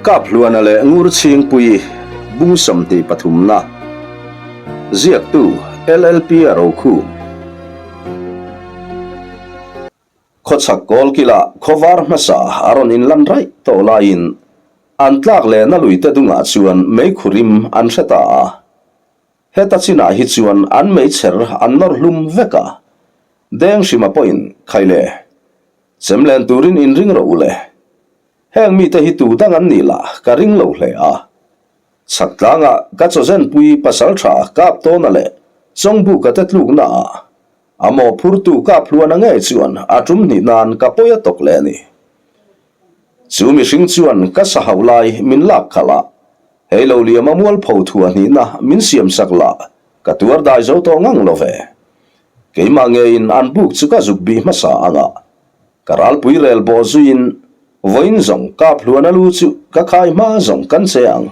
Kaphluana leh Ngurchhingpui bung 23 na ziaktu LLP a rokhum. Khawchhak kawlkila khawvar hmasa a rawn inlan raih tawh laiin an tlak lehna luite dungah chuan meikhurim an hre ta a. Heta chinah hi chuan an meichher an nawr hlum vek a, deng hrima pawhin khai le, chem len turin inring rawh u le. Heng mite hi tu dang an nih lah ka ring lo hle a. Chhak tlangah ka chawzenpui pasaltha Kaptawna leh Chawngbuka te tlukna ah a mawhphurtu Kaphluana ngei chuan a tum hnih nan ka pawi a tawk leh a ni. Chu mihring chuan ka sa hauh lai min lak khalh a, hei lo liam a mualpho thuah hnihna min siam sak lah ka tuar dai zo tawh ngang lo ve. Keimah ngeiin an buk chu ka zuk bih hmasa ang a, Ka ralpui rel bawh zuiin vawiin zawng kap hluan a lu chu ka khai hma zawng kan che ang,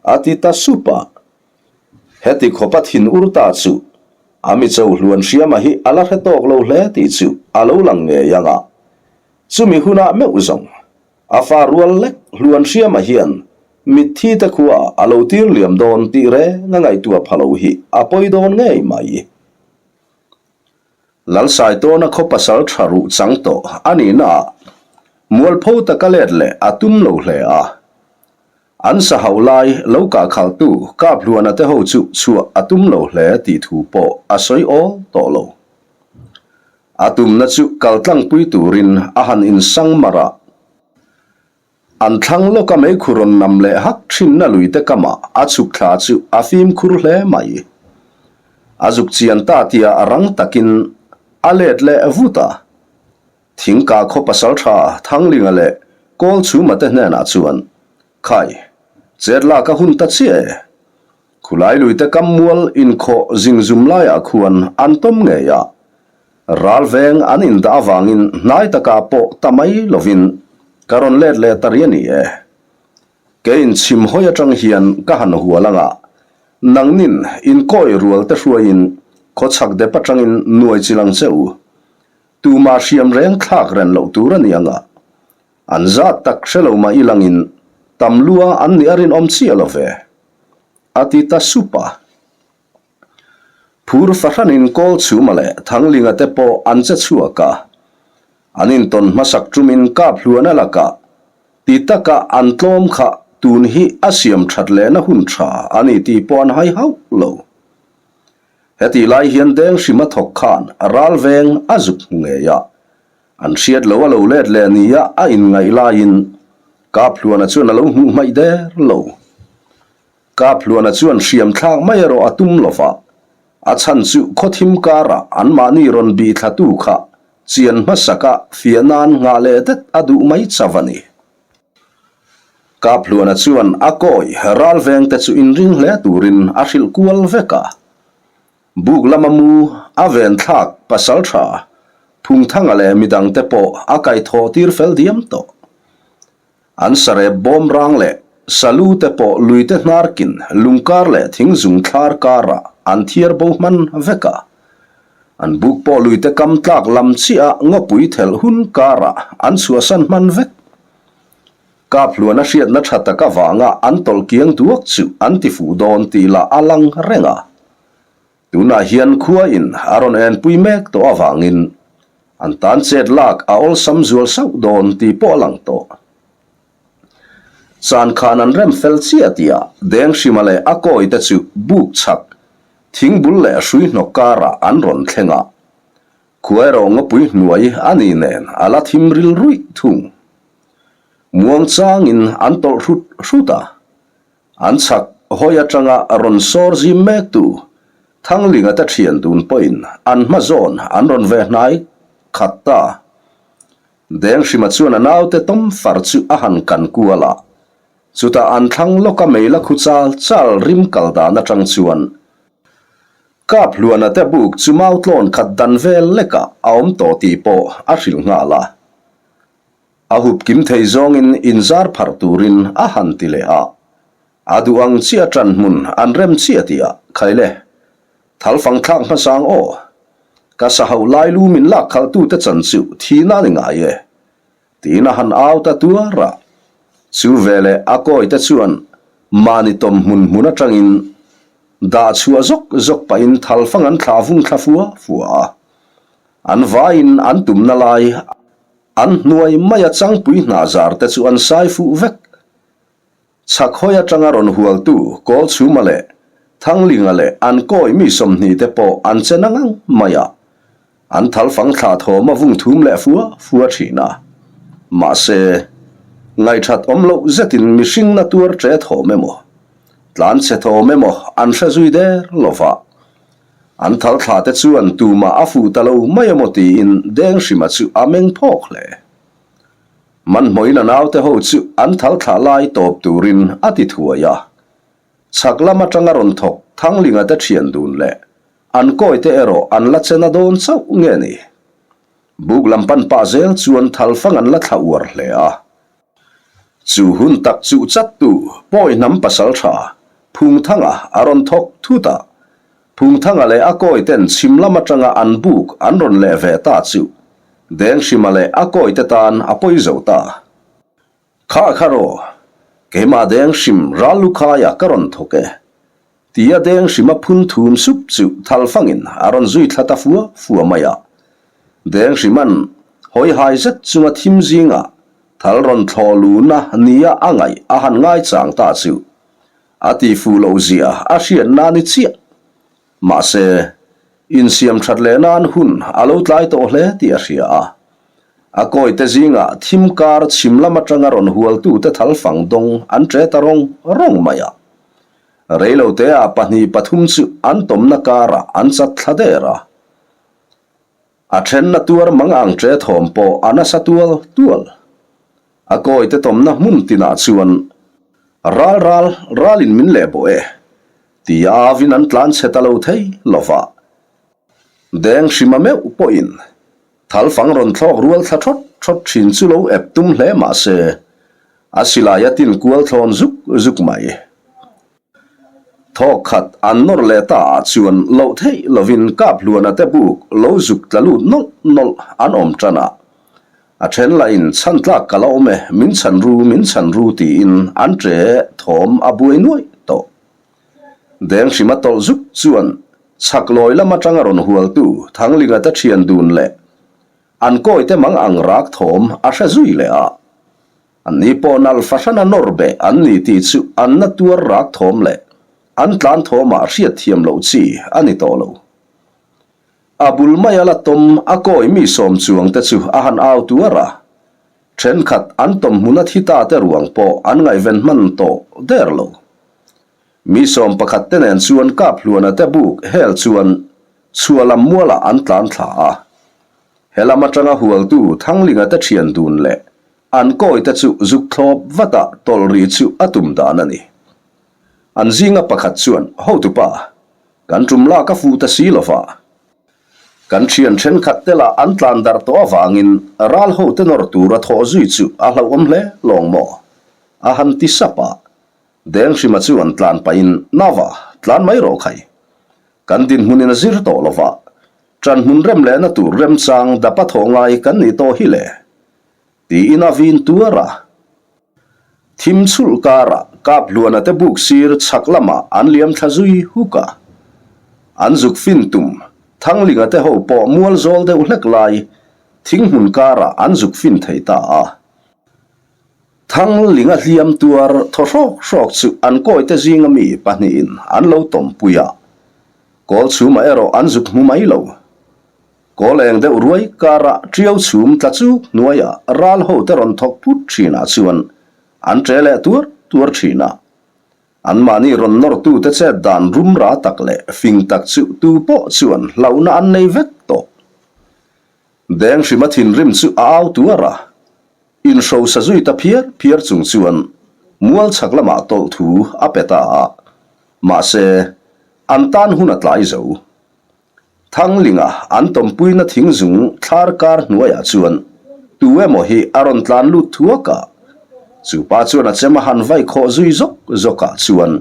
a ti ta sup a. Heti khawpa thin ur ta chu a mi cho hluan hriama hi a la hre tawk lo hle tih chu a lo lang ngei ang a. Chumi hunah meuh zawng a fa rual lek hluan hriama hian mitthi te khua a lo tir liam dawn tih reng a ngaihtuah pha lo hi a pawi dawn ngei mai. Lalsaitawna khaw pasal tha ruh chang tawh a nihna ah mualpho taka let leh a tum lo hle a. An sa hauh lai lo kah khaltu Kaphluana te ho chu chhuah a tum lo hle tih thu pawh a sawi awl tawh lo. A tumna chu kaltlangpui turin a han insang mar a. An thlang lawka meikhu rawn nam leh hak thinna luite kamah a chhuk thla chu a fimkhur hle mai. A zuk chian ta tia a rang takin a let leh vut a. Thingka khaw pasaltha Thanglinga leh Kawlchhuma te hnenah chuan, Khai, chet lak a hun ta chiah e. Khulai luite kam mual inkhawh zingzum laiah khuan an tawm ngei a. Ral veng an indah avangin hnai takah pawh ta mai lovin ka rawn let leh ta ri a ni e. Keiin chhim hawi atang hian ka han hual anga, nangnin inkawi rual te hruaiin khawchhak dep atangin nuai chi lang che u. Tumah hriam reng thlak ren loh tur a ni anga, an zat tak hre lo mah ilangin tam lua an nih a rinawm chiah lo ve, a ti ta sup a. Phur fahranin Kawlchhuma leh Thanglinga te pawh an che chhuak a, an intawn hmasak tumin Kaphluana lakah ti taka an tlawm kha tun hi a siam that lehna hun tha a ni tih pawh an hai hauh lo. Hetih lai hian Denghrima thawk khan ral veng a zuk hmu ngei a, an hriat lo a lo let leh nia a inngaih laiin Kaphluana chuan a lo hmuh hmaih der lo. Kaphluana chuan hriam thlak mai erawh a tum lo va, a chhan chu khawthim karah anmahni rawn bih thlatu kha chian hmasaka fiah nan nghah leh det a duh mai chauh a ni. Kaphluana chuan a kawi ral vengte chu inring hle turin a hrilh kual vek a. Buk lama mu a ven thlak pasal tha Phungthanga leh midangte pawh a kaihthawh tir fel diam tawh. An sarep bawm rang leh salu te pawh luite hnarkin lungkar leh thingzung thlar karah an thiar bo hman vek a. An buk pawh luite kam tlak lam chiah ngawpui thelh hun karah an chhuahsan hman vek. Kaphluan a hriatna tha tak avanga an tawlh kiang duak chu an ti fuh dawn tih lah a lang reng a. Tunah hian khuain a rawn enpui mek tawh avangin an tan chet lak a awlsam zual sauh dawn tih pawh a lang tawh. Chan khan an rem fel chiah tihah Denghrima leh a kawite chu buk chhak thingbul leh hrui hnawk karah an rawn thleng a. Khua erawh ngawpui hnuai a ni nen a la thim ril ruih thung. Muang changin an tawlh hrut hrut a. An chhak hawi atanga rawn sawr zim mektu Thanglinga te thian dun pawhin an hma zawn an rawn ve hnai khat ta. Denghrima chuan a naute tawm far chu a han kan kual a, chutah an thlang lawka meila khu chal chal rim kal dan atang chuan Kaphluana te buk chu mau tlawn khat dan vel lekah a awm tawh tih pawh a hrilh nghal a. A hup kim thei zawngin inzar pharh turin a han ti leh a, a duh ang chiah ṭan hmun an rem chiah tih a khaile. Thalfang thlak hmasang aw. Ka sa hauh lai lu min lak khalh tute chan chu thihna a ni ngai e. Tiin a han au ta tuar a. Chu veleh a kawite chuan mahni tawm hmun hmun atangin dah chhuah zawk zawk pahin thalfang an thlah vung thla fua fua a. An vaiin an tumna lai an hnuai maia changpui hnah zar te chu an sai fuh vek. Chhak hawi atanga rawn hualtu Kawlchhuma leh Thanglinga leh an kawi mi 20 te pawh an che na ngang mai a, an thalfang thlah thawm a vung thum leh fua fua thin a. Mahse, ngaihthat awm loh zetin mihring na tuar ṭe thawm emaw, tlan chhe thawm emaw an hre zui der lo va. An thal thla te chuan tumah a fuh ta lo mai emaw tiin Denghrima chu a meng phawk hle. Manhmawin a naute ho chu an thal thlah lai tawp turin a ti thuai a. Chhak lam atanga rawn thawk Thanglinga te thian dun leh an kawite erawh an la che na dawn chauh nge ni? Buk lam pan pah zel chuan thal fang an la thla uar hle a. Chu hun tak chuh chattu Pawi hnam pasal tha Phungthanga a rawn thawk thut a. Phungthanga leh a kawiten chhim lam atanga an buk an rawn leh ve ta chu Denghrima leh a kawite tan a pawi zo ta. Kha kha rawh, keimah Denghrim ral lukhaia ka rawn thawk e, tia Denghrima phun thum sup chu thalfangin a rawn zui thla ta fua fua mai a. Denghrima'n hawi hai zet chunga thim zingah thal rawn thlawh luna nia a ngaih a han ngaichang ta chu A ti fuh loh zia a hriat na ni chiah. Mahse, insiam that leh nan hun a lo tlai tawh hle tih a hria a. A kawite zingah thim kar chhim lam atanga rawn hualtute thal fang dawng an ṭe ta rawng rawng mai a. Reiloteah pahnih pathum chu an tawmna karah an chat thla der a. A thenna tuar mang ang ṭe thawm pawh a nasa tual tual. A kawite tawmna hmun tinah chuan ral ral ralin min leh bawh e tia avin an tlan chhe ta lo thei lo va. Deng hrima meuh pawhin thalfang rawn thlawk rual thla thawt thawt thin chu lo ep tum hle mah se a silai a tin kual thlawn zuk zuk mai. Thawk khat an nawr leh ta ah chuan loh theih lovin Kaphluana te buk lo zuk tla lut nawlh nawlh an awm tan a. A then lahin chhan tlak ka la awm e, min chhan ru, min chhan ru tiin an ṭe thawm a buai nuaih tawh. Denghrima tawlh zuk chuan chhak lawi lam atanga rawn hualtu Thanglinga te ṭhian dun leh an kawite mang ang rak thawm a hre zui leh a. Anni pawh nal fahrana nawr beh an ni tih chu an na tuar rak thawm leh an tlan thawmah hriat thiam loh chi a ni tawh lo. A bul maia la tawm a kawi mi sawm chuang te chu a han au tuar a. Thenkhat an tawm hmuna thi ta te ruang pawh an ngaihven hman tawh der lo. Mi sawm pakhat te nen chuan kap hluana te buk hel chuan chhuah lam mualah an tlan thla a. He lam atanga hualtu Thanglinga te thian dun leh an kawi te chu zuk thlawp vata tawlh ri chu a tum dan a ni. An zinga pakhat chuan, Hotupa, kan tum lak a fuh ta si lova. Kan thian thenkhat te lah an tlan darh tawh avangin ral ho te nawr tura thawh zui chu a hlauhawm hle lawng maw? A han ti sap a. Denghrima chuan tlan pahin, Nava, tlan mai rawh khai. Kan dinhmunin a zir tawh lova, ṭan hmun rem lehna tur remchang dapa thawh ngai kan nih tawh hi le. Tiin a vin tuar a. Thim chhulh karah kap hluana te buk sir chhak lamah an liam thla zui huk a. An zuk fin tum Thanglinga te ho pawh mual zawl deuh hlek lai thing hmun karah an zuk fin thei ta a. Thanglinga hliam tuar thaw hrawk hrawk chu an kawite zinga mi pahnihin an lo tawmpui a. Kawl chhumah erawh an zuk hmu mai lo. Kawl eng deuh ruai karah ṭiau chhum tla chuk hnuaiah ral ho te rawn thawk phut ṭhinah chuan an ṭe leh tuar tuar ṭhin a. Anmahni rawn nawrtute chet dan rumra tak leh fing tak chu tu pawh chuan hlauhna an nei vek tawh. Deng hrima thinrim chu a au tuar a, inhrosa zui ta phiar phiar chung chuan mual chhak lamah tawlh thu a pe ta a. Mahse, an tan hun a tlai zo. Thanglinga an tawmpuina thing zung thlar kar hnuaiah chuan tu emaw hi a rawn tlan lut thuak a. Chu pa chuan a chem a han vai khawh zui zawk zawkah chuan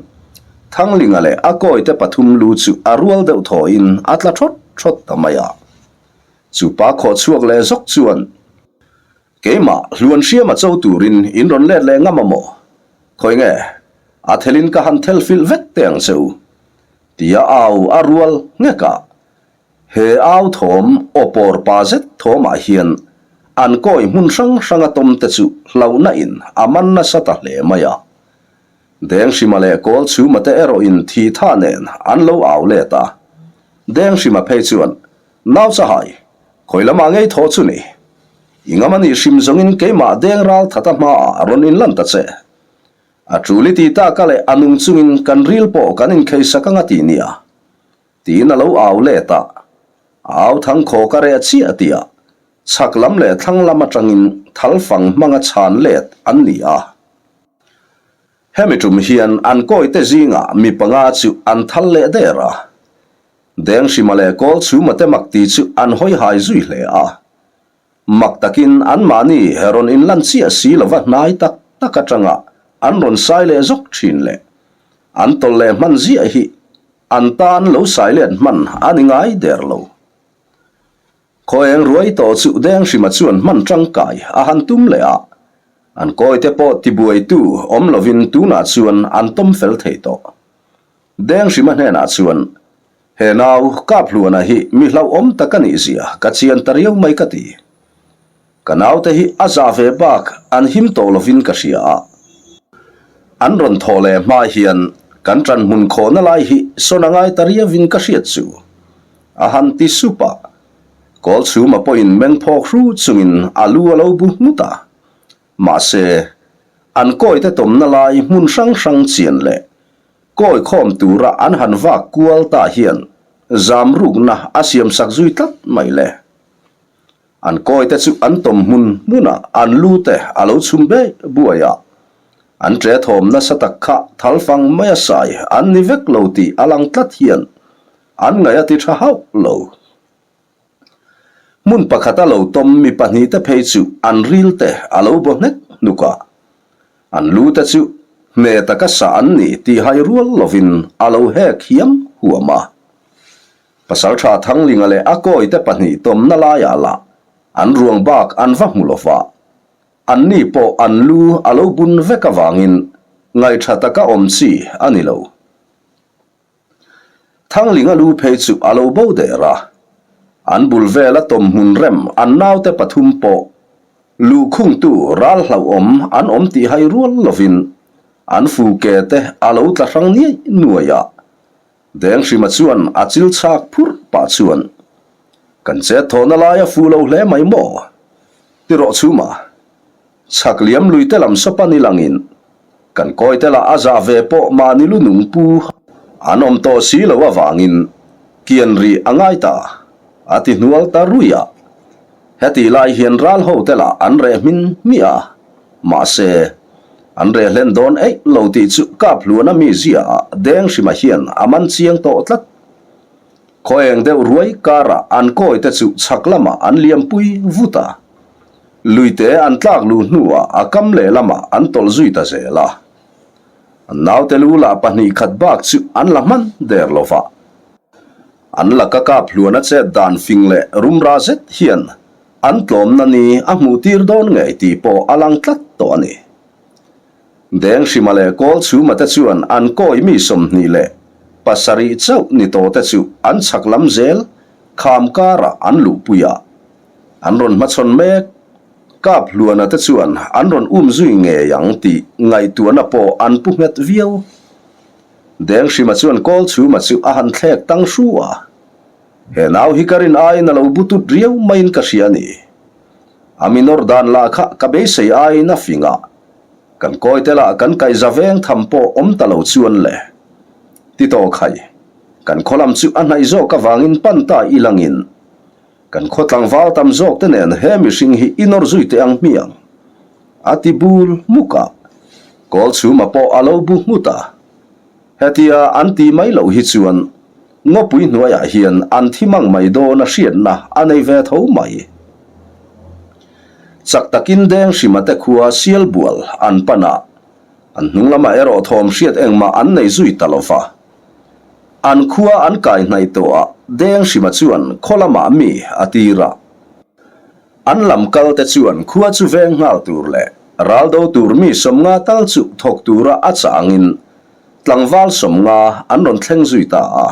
Thanglinga leh a kawite pathum lu chu a rual deuh thawhin a tla thawt thawt ta mai a. Chu pa khawh chhuak leh zawk chuan, Keimah hluan hriama cho turin in rawn let leh ngam a maw? Khawi nge? A thelin ka han thel filh vek teh ang che u. Tia au a rual nghek a, he au thawm aw pawr pa zet thawmah hian an kawi hmun hrang hranga tawm te chu hlauhna in a man nasa ta hle mai a. Denghrima leh Kawlchhuma te erawhin thi tha nen an lo au let a. Denghrima phei chuan, Nau chahai, khawi lamah ngei thaw chu ni. I ngam a nih hrim zawngin keimah deng ral thata hmaah rawn inlan ta che. A tul i ti tak a leh a nung chungin kan ril pawh kan inkhei sak anga ti nia. Tiin a lo au let a. A au thang khawk a reh chiah tih a, chhak lam leh thlang lam atangin thal fang hmanga chhan let an ni a. Hemi tum hian an kawite zingah mi panga chu an thal leh der a. Denghrima leh Kawlchhuma te mak ti chu an hawi hai zui hle a. Mak takin anmahni rawn inlan chiah si lova hnai tak tak atanga an rawn sai leh zawk thin leh an tawlh leh hman ziah hi an tan lo sai let hman a ni ngai der lo. Khaw eng ruai tawh chu Denghrima chuan hman tangkai a han tum leh a, an kawite pawh tibuaitu awm lovin tunah chuan an tawm fel thei tawh. Denghrima hnenah chuan, He nau Kaphluana hi mi hlauhawm tak a nih zia ka chian ta riau mai ka ti. Ka naute hi a zah ve bak an him tawh lovin ka hria a. An rawn thawh leh hma hian kan ṭan hmun khawhna lai hi sawn a ngai ta riauin ka hriat chu. A han ti sup a. Kawlchhuma pawhin meng phawk hru chungin a lu a lo bu nghut a. Mahse, an kawite tawmna lai hmun hrang hrang chian leh Kawi khawm tura an han vak kual ta hian zam rukna a siam sak zui tlat mai le. An kawite chu an tawm hmun hmunah an lu te a lo chhum beh buai a. An ṭe thawm nasa tak kha thal fang mai a sai an ni vek lo tih a lang tlat hian an ngaih a ti ṭha hauh lo. Hmun pakhata lo tawm mi pahnihte phei chu an ril te a lo baw hnek hnuk a. An lu te chu hne taka sa an ni tih hai rual lovin a lo hek hiam huam a. Pasalṭha Thanglinga leh a kawite pahnih tawmna laiah lah an ruang bak an va hmu lo va. Anni pawh an lu a lo bun vek avangin ngaihṭha taka awm chi a ni lo. Thanglinga lu phei chu a lo bo der a, an bul vela tawm hmun rem an naute pathum pawh luhkhungtu ral hlauhawm an awm tih hai rual lovin an fu ke te a lo tla hrang niaih nuai a. Denghrima chuan a chil chhak phurh pah chuan. Kan chet thawhna lai a fu lo hle mai maw? Ti rawh chhuma. Chhak liam lui te lam saw pan i langin kan kawi te lah a zah ve pawh mahni lu nung pu an awm tawh si lo avangin kian rih a ngai ta, a ti hnual ta ruih a. Hetih lai hian ral ho te lah an reh hmin hmiah a, mahse, an reh hlen dawn eih lo tih chu kap hluana mi zia ah deng hrima hian a man chiang tawh tlat. Khaw eng deuh ruai karah an kawi te chu chhak lamah an liampui vut a. Luite an tlak luh hnuah a kam lehlamah an tawlh zui ta zel a. An naute lu lah pahnih khat bak chu an la hman der lo va. An laka kap hluan a chet dan fing leh rumra zet hian an tlawmna ni a hmuh tir dawn ngei tih pawh a lang tlat tawh a ni. Denghrima leh Kawlchhuma te chuan an kawi mi 27 chauh ni tawh te chu an chhak lam zel kham karah an luhpui a. An rawn hmachhawn mek. Kap Hluana te chuan an rawn um zui ngei ang tih ngaihtuahna pawh an pu nghet viau. Denghrima chuan Kawlchhuma chu a han thlek tang hru a. He nau hi ka rin aiin a lo bu tut riau maiin ka hria a ni. A mi nawr dan lah kha ka beisei aiin a fing a, kan kawi te lah kan kaihza veng tham pawh awm ta lo chuan le. Ti tawh khai, kan khaw lam chu a hnaih zawk avangin pan ta i langin kan khaw tlangval tam zawk te nen he mihring hi i nawr zui teh ang hmiang. A ti bul hmuk a, kawl chhuma pawh a lo bu nghut a. Hetia an ti mai loh hi chuan ngawpui hnuaiah hian an thi mang mai dawn a hriatna a nei ve tho mai. Chak takin deng hrima te khua Sialbual an pan a, an hnung lamah erawh thawm hriat engmah an nei zui ta lo va. An khua an kai hnaih tawh a, deng hrima chuan khaw lamah mi a tir a. An lam kal te chuan khua chu veng nghal tur leh ral do tur mi 50 tal chu thawk tura a chah angin tlangval 50 an rawn thleng zui ta a.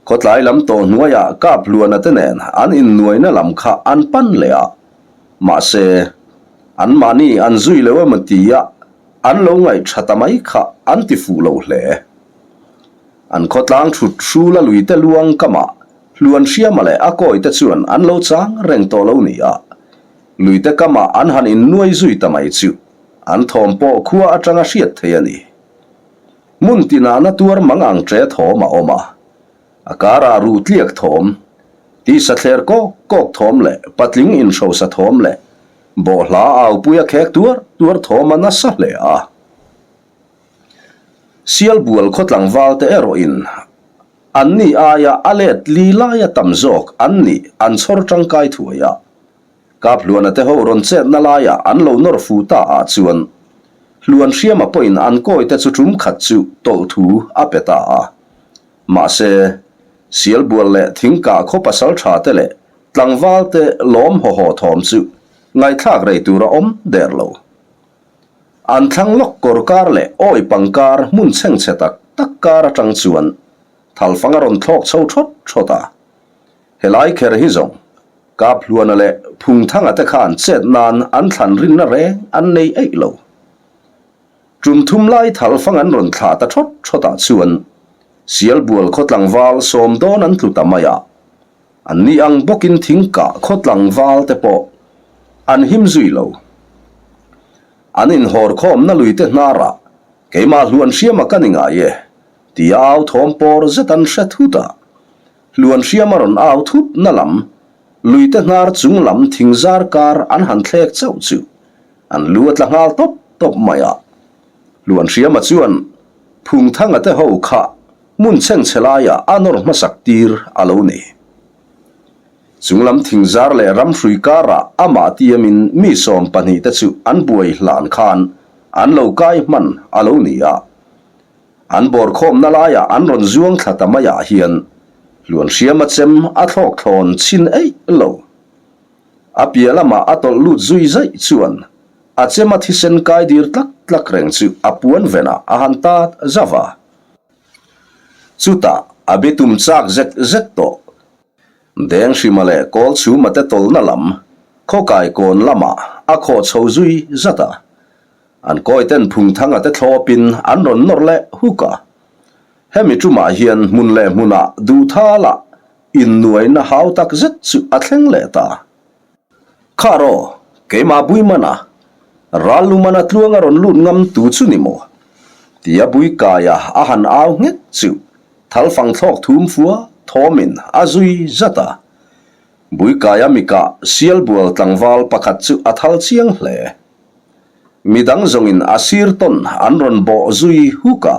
Khawtlai lam tawh hnuaiah kap hluana te nen an innuaina lam kha an pan leh a, mahse, anmahni an zui lo emaw tia an lo ngaih tha ta mai kha an ti fuh lo hle. An khawtlang thut hrula luite luang kamah Hluan hriama leh a kawi te chuan an lo chang reng tawh lo ni a, luite kamah an han innuai zui ta mai chu an thawm pawh khua atanga hriat thei a ni. Hmun tinah na tuar mang ang ṭe thawm a awm a, a karah ruh tliak thawm, tisa thler kawk kawk thawm leh patling inhrosa thawm leh bawhhla aupuia khek tuar tuar thawm a nasa hle a. Sialbual khaw tlangval te erawhin An ni aia a let li laia tam zawk an nih an chhawr tangkai thuai a. Kaphluana te ho rawn chetna laia an lo nawr fu ta ah chuan Hluan hriama pawhin an kawi te chu tum khat chu tawlh thu a pe ta a. Mahse, Sialbual leh Thingkah khaw pasal tha te leh tlangval te lawm haw haw thawm chu ngaihthlak rei tur a awm der lo. An thlang lawk kawr kar leh awi pang kar hmun chhengchhe tak tak kar atang chuan thalfang a rawn thlawk chho thawt thawt a. Helai kher hi zawng Kaphluana leh Phungthanga te khan chet nan an thlan rinna reng an nei eih lo. Tum thum lai thalfang an rawn thlah ta thawt thawt ah chuan Sialbual khaw tlangval sawm dawn an tlu ta mai a. An ni ang bawkin thingkah khaw tlangval te pawh an him zui lo. An inhawr khawmna lui te hnarah keimah hluan hriama ka ni ngai e tia au thawm pawr zet an hre thut a. Hluan hriama rawn au thut na lam lui te hnar chung lam thing zar kar an han thlek chauh chu an lu a tla nghal tawp tawp mai a. Hluan hriama chuan Phungthanga te ho kha Hmun chhengchhe laiah a nawr hmasak tir a lo ni. Chunglam thingzar leh ramhrui karah amah tiamin mi 12 te chu an buai hlan khan an lo kai hman a lo ni a. An bawrkhawmna laiah an rawn zuang thla ta maiah hian hluan hriama chem a thlawk thlawn chhin eih lo. A piah lamah a tawlh lut zui zaih chuan a chema thisen kai dir tlak tlak reng chu a puan venah a han tat zauh a. Chutah a bitum chak zet zet tawh. Denghrima leh Kawlchhuma te tawlhna lam khawkai kawn lamah a khawh chho zui zat a. An kawiten Phungthanga te thlawpin an rawn nawr leh huk a. Hemi tumah hian hmun leh hmunah duhthalah. innuaina hau tak zet chu a thleng leh ta. Kha rawh, keimah Buimana, ral lumana tluang a rawn lut ngam tu chu ni maw? Tia Buikaia a han au nghek chu thalfang thlawk thum fua thawmin a zui zat a. Buikaia mikah sialbual tlangval pakhat chu a thal chiang hle. Midang zawngin a sir tawn an rawn bawh zui huk a,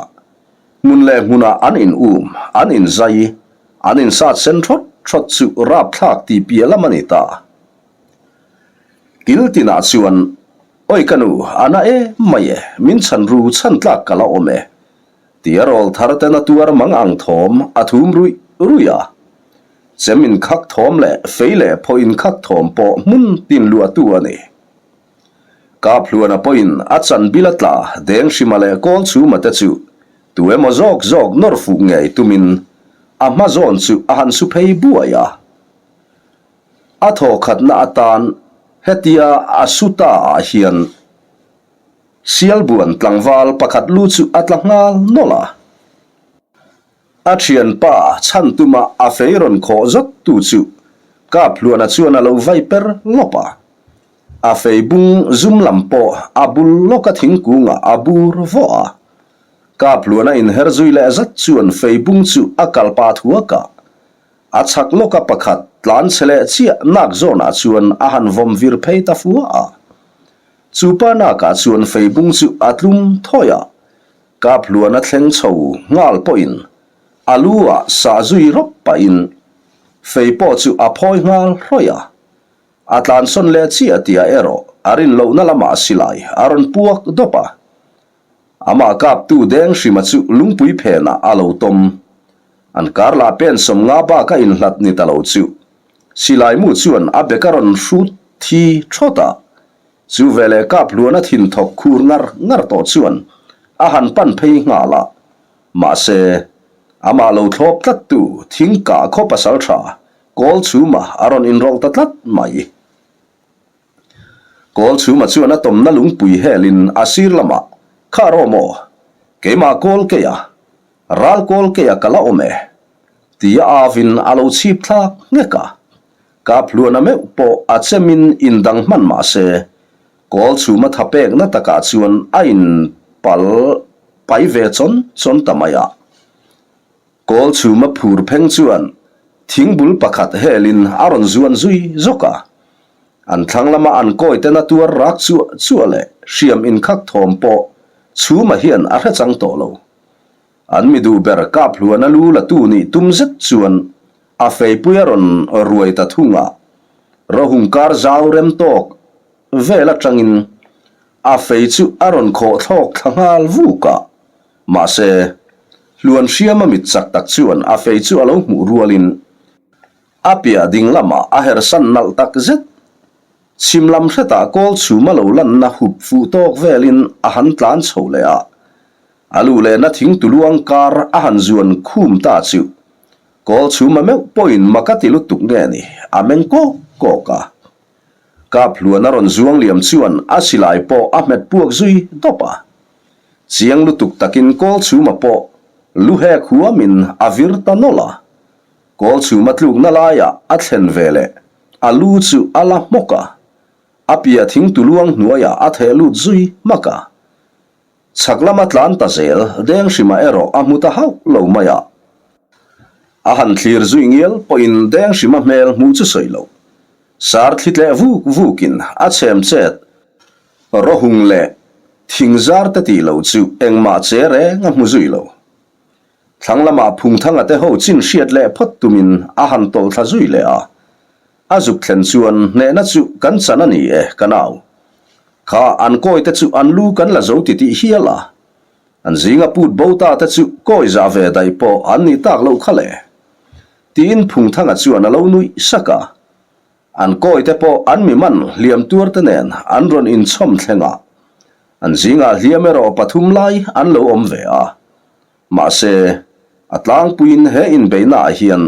hmun leh hmunah an in um, an in zai, an in sat sen thawt thawt chu rapthlak ti piah lam a ni ta. Kil tinah chuan, Oi ka nu, a na em mai e, min chhan ru chhan tlak ka la awm e, tia rawl thar ten a tuar mang ang thawm a thum ruih ruih a. Chem inkhak thawm leh fei leh phaw inkhak thawm pawh hmun tin luahtu a ni. Kaphluana pawhin a chan bil a tla Denghrima leh Kawlchhuma te chu tu emaw zawk zawk nawr fuh ngei tumin a hma zawn chu a han su phei buai a. A thawkhatna atan hetia a su ta ah hian Sialbuan tlangval pakhat lu chu a tla nghal nawlh a. A thianpa chhan tuma a fei rawn khawh zawt tu chu Kaphluana chuan a lo vai per lawp a. A fei bung zum lam pawh a bul lawka thingkungah a bur vawh a. Kaphluana inher zui leh zat chuan fei bung chu a kal pah thuak a. A chhak lawka pakhat tlan chhe leh chiah nak zawnah chuan a han vawm vir phei ta fua a. Chu pa nakah chuan fei bung chu a tlum thawi a. Kaphluana thleng chho nghal pawhin a lu ah sah zui rawp pahin fei pawh chu a phawi nghal hrawih a. A tlansawn leh chiah tia erawh a rin lohna lamah silai a rawn puak dawp a. Amah kaptu Denghrima chu lungpui phenah a lo tawm. An kar lah pen sawmnga bak a inhlat ni ta lo chu silai mu chuan a bek a rawn hrut thi thawt a. Chu veleh kap hluan a thin thawk khur ngar ngar tawh chuan a han pan phei nghal a. Mahse, amah lo thlawp tlattu thingkah khaw pasal tha Kawl chhuma a rawn inrawlh ta tlat mai. Kawl chhuma chuan a tawmna lungpui helin a sir lamah, Kha rawh maw? Keimah kawl keia, ral kawl keia ka la awm e, tia avin a lo chhip thlak nghek a. Kaphluana meuh pawh a chemin indang hman mah se, kawl chhuma tha pekna takah chuan a inpal pai ve chawn chawn ta mai a. Kawl chhuma phur pheng chuan thingbul pakhat helin a rawn zuan zui zawk a. An thlang lama an kawi tena tuar rak chuah chuah leh hriam inkhak thawm pawh chhuma hian a hre chang tawh lo. An mi duh ber kap hluana lu la tu nih tum zet chuan a feipui a rawn ruai ta thung a. Rohung kar zau rem tawk vel atangin a fei chu a rawn khawh thlawk thla nghal vuk a. Mahse, Hluan hriama mit chak tak chuan a fei chu a lo hmuh rualin a piah ding lamah a hersan nalh tak zet. Chhim lam hretah kawl chhum a lo lanna hup fuh tawk velin a han tlan chho leh a. A luh lehna thing tuluang kar a han zuan khum ta chu kawl chhum a meuh pawhin mak a ti lutuk nge ni, a meng kawk kawk a. Kap Hluan a rawn zuang liam chuan a silai pawh a hmet puak zui dawp a. Chiang lutuk takin Kawlchhuma pawh lu hek huamin a vir ta nawlh a. Kawlchhuma tlukna laiah a thlen ve leh a lu chu a la hmawk a, a piah thing tuluang hnuaiah a theh lut zui hmak a. Chhak lama tlan ta zel Denghrima erawh a hmu ta hauh lo mai a. A han thlir zui ngial pawhin Denghrima hmel hmuh chu sawi lo. Sar thli tleh vuk vukin a chhem chet Rawhung leh thingzar te tih loh chu engmah che reng a hmu zui lo. Thlang lamah Phungthanga te ho chin hriat leh phawt tumin a han tawlh thla zui leh a. A zuk thlen chuan hnehna chu kan chan a ni e ka nau. Kha an kawi te chu an lu kan la zo ti tih hial a. An zinga put bo ta te chu kawi zah ve daih pawh an nih tak loh kha le. Tiin Phungthanga chuan a lo nuih sak a. An kawite pawh an mi man hliam tuarte nen an rawn inchhawm thleng a, an zingah hliam erawh pathum lai an lo awm ve a. Mahse, a tlangpuiin he inbeihnaah hian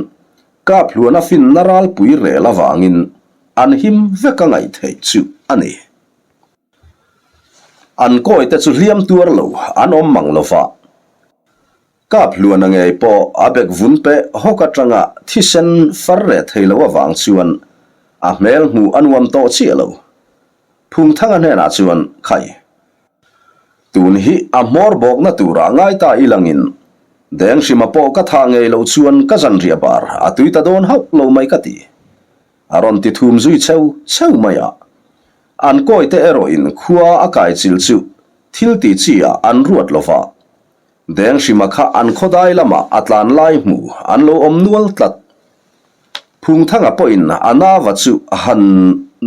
kap hluana finna ralpui rel avangin an him vek a ngaih theih chu a ni. An kawite chu hliam tuar lo an awm mang lo va. Kaphluana ngei pawh a bek vun peh hawk atanga thisen far reh thei lo avang chuan a hmel hmuh a nuam tawh chiah lo. Phungthanga hnenah chuan, Khai, tun hi a hmawr bawkna turah ngai ta i langin Denghrima pawh ka thah ngei loh chuan ka zanriah bar a tui ta dawn hauh lo mai ka ti. A rawn ti thum zui cheu cheu mai a. An kawite erawhin khua a kai chil chu thil ti chi ah an ruat lo va. Denghrima kha an khawdai lamah a tlan lai hmu an lo awm nual tlat. Phungthanga pawhin a nava chu han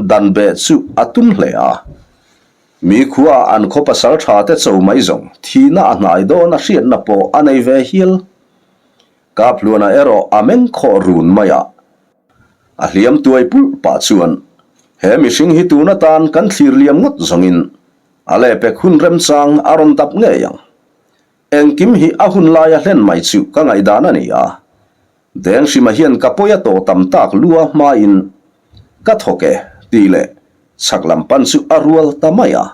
dan beh chu a tum hle a. Mi khuaah an khaw pasal tha te cho mai zawng thihna a hnai dawn a hriatna pawh a nei ve hial. Kaphluana erawh a meng khawh run mai a. A hliam tuai pulh pah chuan he mihring hi tun atan kan thlir liam ngawt zawngin a lehpek hun remchang a rawn dap ngei ang. Engkim hi a hun laia hlen mai chu ka ngaihdan a ni a. Denghrima hian ka pawi a tawh tam tak lua hmain ka thawk e tih leh chhak lam pan chu a rual ta mai a.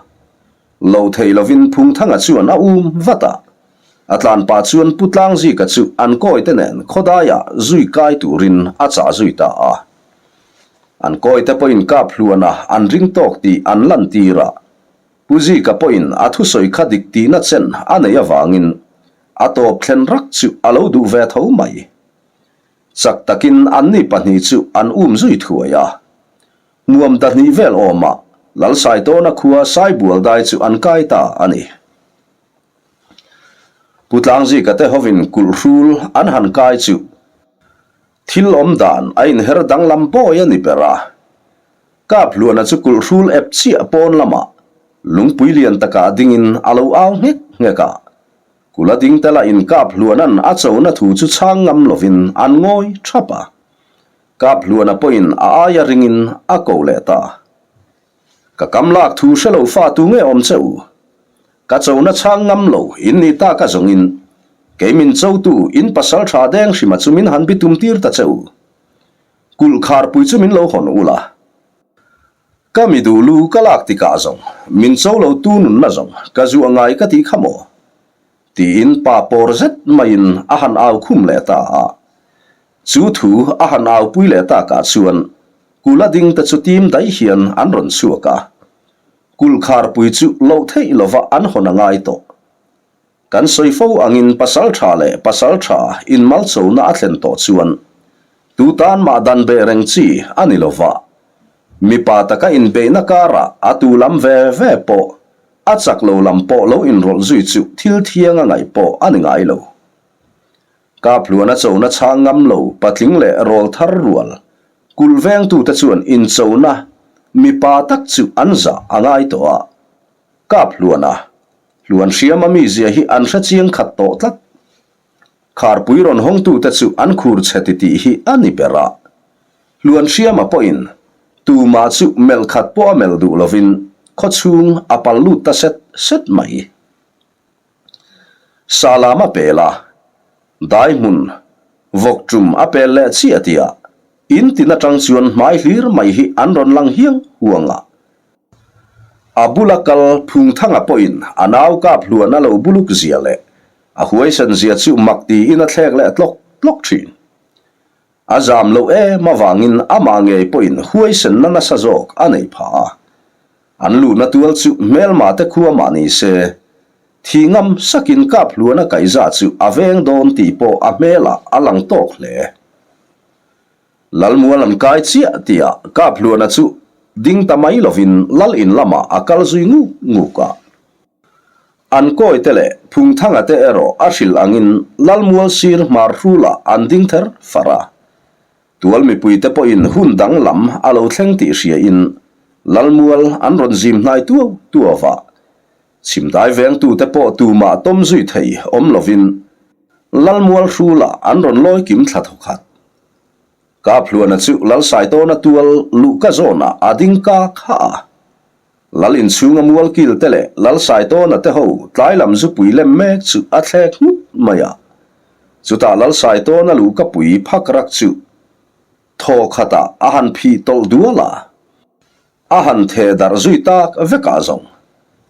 Lo thei lovin Phungthanga chuan a um vat a. A tlan pah chuan Pu Tlangzika chu an kawite nen khawdaiah zui kai turin a chah zui ta a. An kawite pawhin kap hluana an ring tawk tih an lantir a. Pu Zika pawhin a thusawi kha dik tihna chen a neih avangin a tawp thlen rak chu a lo duh ve tho mai. Chak takin anni pahnih chu an um zui thuai a. Nuam dahnih vel awmah Lalsaitawna khua Saibual dai chu an kai ta a ni. Pu Tlangzika te hovin kulh hrul an han kai chu thil awm dan a inher danglam bawi a ni ber a. Kaphluana chu kulh hrul ep chiah pawn lamah lungpui lian takah dingin a lo au nghek nghek a. Kula ding te lah in Kaphluana'n a chona thu chu chhang ngam lovin an ngawi thap a. Kaphluana pawhin a aia ringin a ko leh ta. Ka kam lak thu hre lo fa tu nge awm che u? Ka chona chhang ngam lo in ni ta ka zawngin kei min chotu in pasal tha deng hrima chu min han bitum tir ta che u. Kulh kharpui chu min lo hawn ula. Ka mi duh lu ka lak tikah zawng min cho lo tu nunna zawng ka zuah ngai ka tih kha maw? Tiin pa pawr zet maiin a han au khum leh ta a. Chu thu a han aupui leh takah chuan kula ding te chu tim daih hian an rawn chhuak a. Kulh kharpui chu loh theih lova an hawn a ngai tawh. Kan sawi fo angin pasal tha leh pasal tha inmalchona a thlen tawh chuan tu tan mah dan beh reng chi a ni lova. Mipa taka inbeihna karah a tu lam ve ve pawh a chak lo lam pawh lo inrawlh zui chu thil thiang a ngaih pawh a ni ngai lo. Kaphluana chona chhang ngam lo patling leh rawl thar rual kulh vengtute chuan inchona mipa tak chu an zah a ngai tawh a. Kaphluana hluan hriama mizia hi an hre chiang khat tawh tlat. Kharpui rawn hawngtute chu an khur chhe ti tih hi a ni ber a. Hluan hriama pawhin tumah chu melh khat pawh a melh duh lovin khawchhung a pal lut ta set set mai. Salam a pel a, dai hmun vawk tum a pel leh chiah tihah in tin atang chuan hmai hlir mai hi an rawn lang hiang huang a. A bula kal Phungthanga pawhin a nau kap hluan a lo buluk zia leh a huaisen zia chu mak tiin a thlek leh tlawk tlawk thin. A zam loh em avangin amah ngei pawhin huaisenna nasa zawk a nei phah a. An luhna tual chu hmelma te khua mah ni se, thih ngam sakin kap hluana kaihza chu a veng dawn tih pawh a hmelah a lang tawk hle. Lalmual an kai chiah tihah kap hluana chu ding ta mai lovin lal in lamah a kal zui nguk nguk a. An kawi te leh Phungthanga te erawh a hrilh angin Lalmual sir hmar hrulah an ding ther far a. Tual mipuite pawhin hun danglam a lo thleng tih hriain Lalmual an rawn zim hnai tuau tuau va. Chhimdai vengtute pawh tumah tawm zui thei awm lovin Lalmual hrulah an rawn lawi kim thla thawkhat. Kaphluana chu Lalsaitawna tual luhka zawnah a ding ka kha a. Lal inchhunga mual kil te leh Lal Saitawna te ho tlai lam zupui lem mek chu a thlek nghut mai a. Chutah Lal Saitawna luhkapui phak rak chu thaw khatah a han phih tawlh dual a, a han theh darh zui tak vekah zawng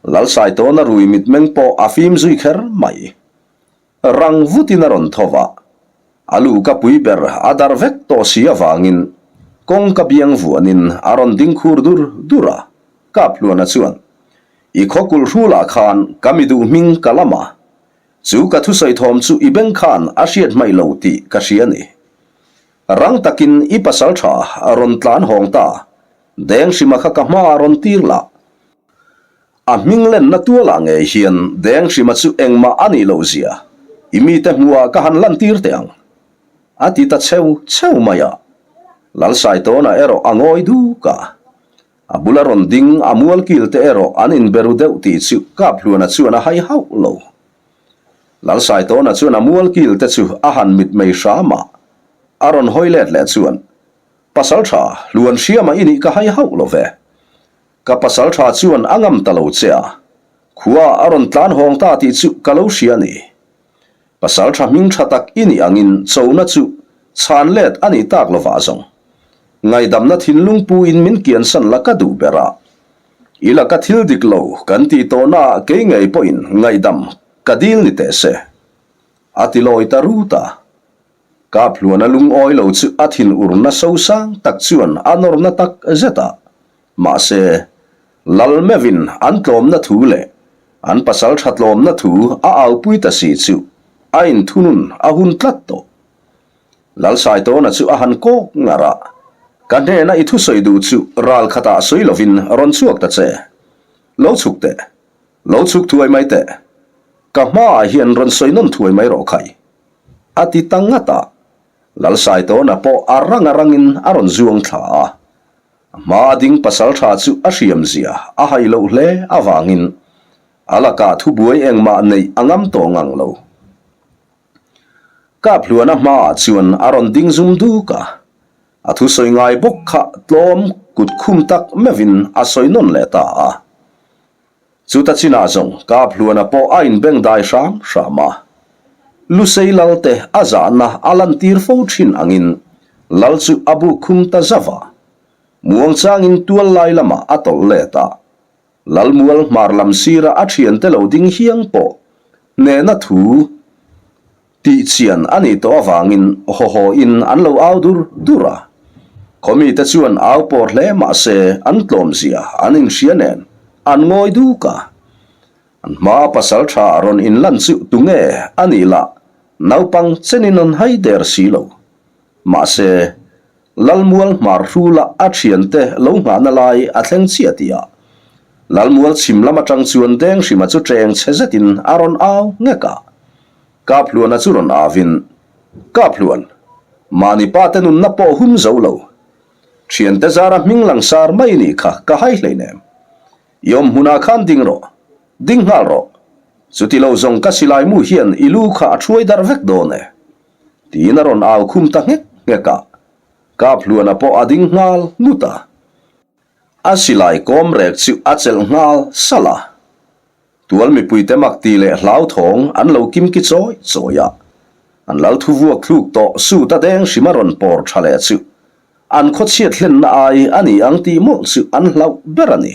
Lal Saitawna rui mitmeng pawh a fim zui kher mai. Rang vutin a rawn tho va, a luhka pui ber a dar vek tawh si avangin kawngka biang vuanin a rawn ding khur dur dur a, Kaphluana chuan, I khaw kulh hrulah khan ka mi duh hming ka lam a, chu ka thusawi thawm chu i beng khan a hriat hmaih lo tih ka hria a ni. Rang takin i pasal tha a rawn tlan hawng ta, Denghrima kha ka hmaah rawn tir lah. A hming lenna tualah ngei hian Denghrima chu engmah a nih loh zia i mite hmuhah ka han lantir teh ang, a ti ta cheu cheu mai a. Lalsaitawna erawh a ngawi duk a. A bula rawn ding a mual kil te erawh an inberu deuh tih chu Kaphluana chuan a hai hauh lo. Lalsaitawna chuan a mual kil te chu a han mitmei hram a, a rawn hawi let leh chuan, Pasaltha, hluan hriama i nih ka hai hauh lo ve. Ka pasaltha chuan a ngam ta lo che a, khua a rawn tlan hawng ta tih chu ka lo hria a ni. Pasaltha hming tha tak i nih angin chona chu chhan let a nih tak lovah zawng. Ngaihdamna thinlung pu in min kiansan la ka duh ber a. I laka thil dik lo kan tih tawhna ah kei ngei pawhin ngaihdam ka dil ni teh se. A ti lawi ta rut a. Kaphluana lungawi lo chu a thin urna sosang tak chuan a nawrna tak zet a. Mahse, Lal meuhin an tlawmna thu leh an pasal tha tlawmna thu a aupui ta si chu a inthunun a hun tlat tawh. Lal Saitawna chu a han kawk ngar a, Ka hnena i thusawi duh chu ral khatah sawi lovin rawn chhuak ta che. Lo chhuk teh. Lo chhuk thuai mai teh. Ka hmaah hian rawn sawi nawn thuai mai rawh khai. A ti ta ngat a. Lal Saitawna pawh a rang a rangin a rawn zuang thla a. A hmaa ding pasal tha chu a hriam zia a hai loh hle avangin a lakah thubuai engmah neih a ngam tawh ngang lo. Kaphluana hmaah chuan a rawn ding zum duk a, a thusawi ngai bawk kha tlawm kut khum tak meuhin a sawi nawn leh ta a. Chuta chinah zawng Kaphluana pawh a inbeng dai hram hram a. Lusei Lalte a zahna a lantir fo thin angin Lal chu a buk khum ta zauh a. Muangchangin tual lai lamah a tawlh let a. Lalmual hmar lam sira a thiante lo ding hiang pawh hnehna thu Tih chian a nih tawh avangin haw haw in an lo au dur dur a. Khawmite chuan au pawr hle mah se an tlawm zia an inhria nen an ngawi duk a. An hmaa pasal tha rawn inlan chu tunge a nih lah naupang chenin an hai der si lo. Mahse, Lalmual hmar hrula a thiante lo nghahna lai a thleng chiah tih ah Lalmual chhim lam atang chuan Denghrima chu cheng chhe zetin a rawn au nghek a. Kaphluana chu rawn avin, Kaphluan, mahni pa te nunna pawh hum zo lo. Thiante zara hming langsar mai nih kha ka hai hleinem. I awm hmunah khan ding rawh, ding nghal rawh. Chuti lo zawng ka silai mu hian i lu kha a thuai darh vek dawn e. Tiin a rawn au khum ta nghek nghek a, Kaphluana pawh a ding nghal ngut a. A silai kawm rek chu a chelh nghal salh a. Tual mipuite mak ti leh hlauthawng an lo kim ki chawi chawi a. An lal thu vuak thluk tawh suit a deng hrim a rawn pawr tha leh chu an khawchhiat hlenna ai a ni ang tih mawlh chu an hlauh ber a ni.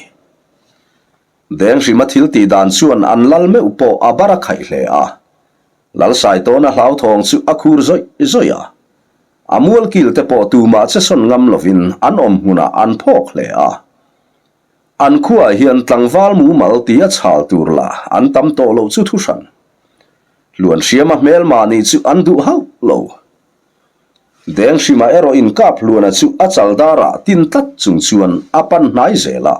Deng hrima thil tih dan chuan an lal meuh pawh a bar a khaih hle a. Lalsaitawna hlauthawng chu a khur zawih zawih a. A mualkil te pawh tumah che sawn ngam lovin an awm hmunah an phawk hle a. An khuaah hian tlangval mumal tia chhal tur lah an tam tawh loh chu thuhran. Hluanhriama hmelmah nih chu an duh hauh lo. Denghrima erawh inkap Hluana chu a chaldarah tin tlat chung chuan a pan hnai zel a.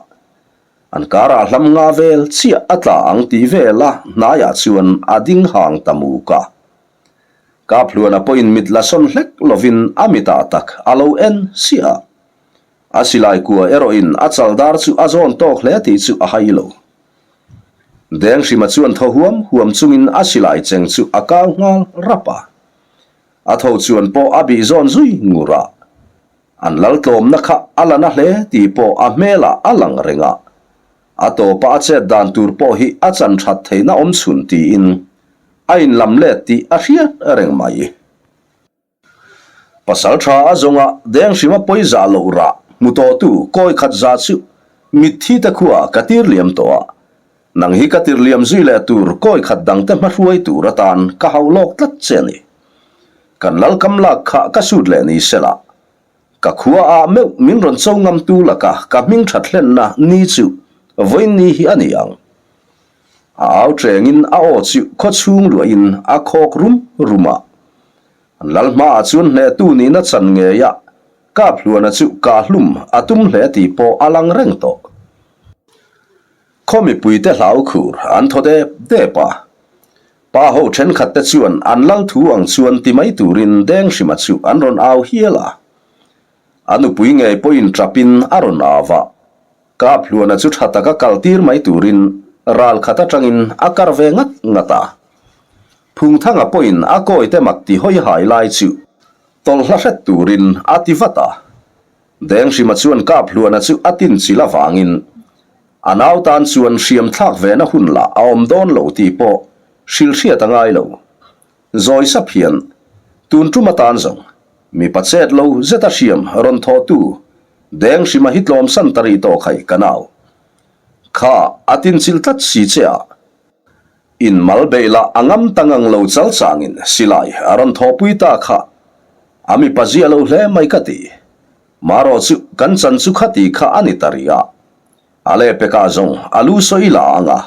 An karah hlam nga vel chiah a tla ang tih vela hnaiah chuan a ding hang ta muk a. Kaphluana pawhin mit la sawn hlek lovin a mitah tak a lo en siah a. A silai kua erawhin a chaldar chu a zawn tawk hle tih chu a hai lo. Denghrima chuan thaw huam huam chungin a silai cheng chu a kau nghal rap a. A tho chuan pawh a bih zawn zui ngur a. An lal tlawmna kha a la na hle tih pawh a hmelah a lang reng a, a tawpa a chet dan tur pawh hi a chan that theihna awm chhun tiin a inlam let tih a hriat reng mai. Pasal tha a zawnga Denghrima pawi zah loh rah hmu tawhtu kawi khat za chu mitthi te khuaa ka tir liam tawh a. Nang hi ka tirhliam zui leh tur kawi khat dangte hmahruai tur atan ka hauh lawk tlat che a ni. Kan lalkam lak kha ka sut leh ni sela. Ka khua ah meuh min rawn cho ngamtu laka ka hming that hlenna ni chu vawiin ni hi a ni ang. A au tengin a aw chu khaw chhung luahin a khawk rum rum a. An lal hmaah chuan hnehtu nihna chan ngeia Kaphluana chu kahlum a tum hle tih pawh a lang reng tawh. Khaw mipuite hlau khur an thaw dep dep a. Pa ho thenkhat te chuan an lal thu ang chuan ti mai turin Denghrima chu an rawn au hial a. A nupui ngei pawhin tap in a rawn au a. Kaphluana chu tha taka kal tir mai turin ral khat atangin a kar ve ngat ngat a. Phungthanga pawhin a kawite mak ti hawi hai lai chu tawlhla hret turin a ti vat a. Denghrima chuan Kaphluana chu a tin chil avangin a nau tan chuan hriam thlak vena hun lah a awm dawn lo tih pawh hrilh hriat a ngai lo. Zawi sap hian tun tum atan zawng mipa chet lo zeta hriam rawn thawhtu Denghrima hi tlawmsan ta rih tawh khai ka nau kha a tin chil tlat si che a. In mal beih lah a ngam ta ngang lo chal changin silai a rawn thawhpui ta kha a mipa zia lo hle mai ka ti. Marawh chu kan chan chu khati kha a ni ta rih a. A lehpekah zawng a lu sawi la ang a,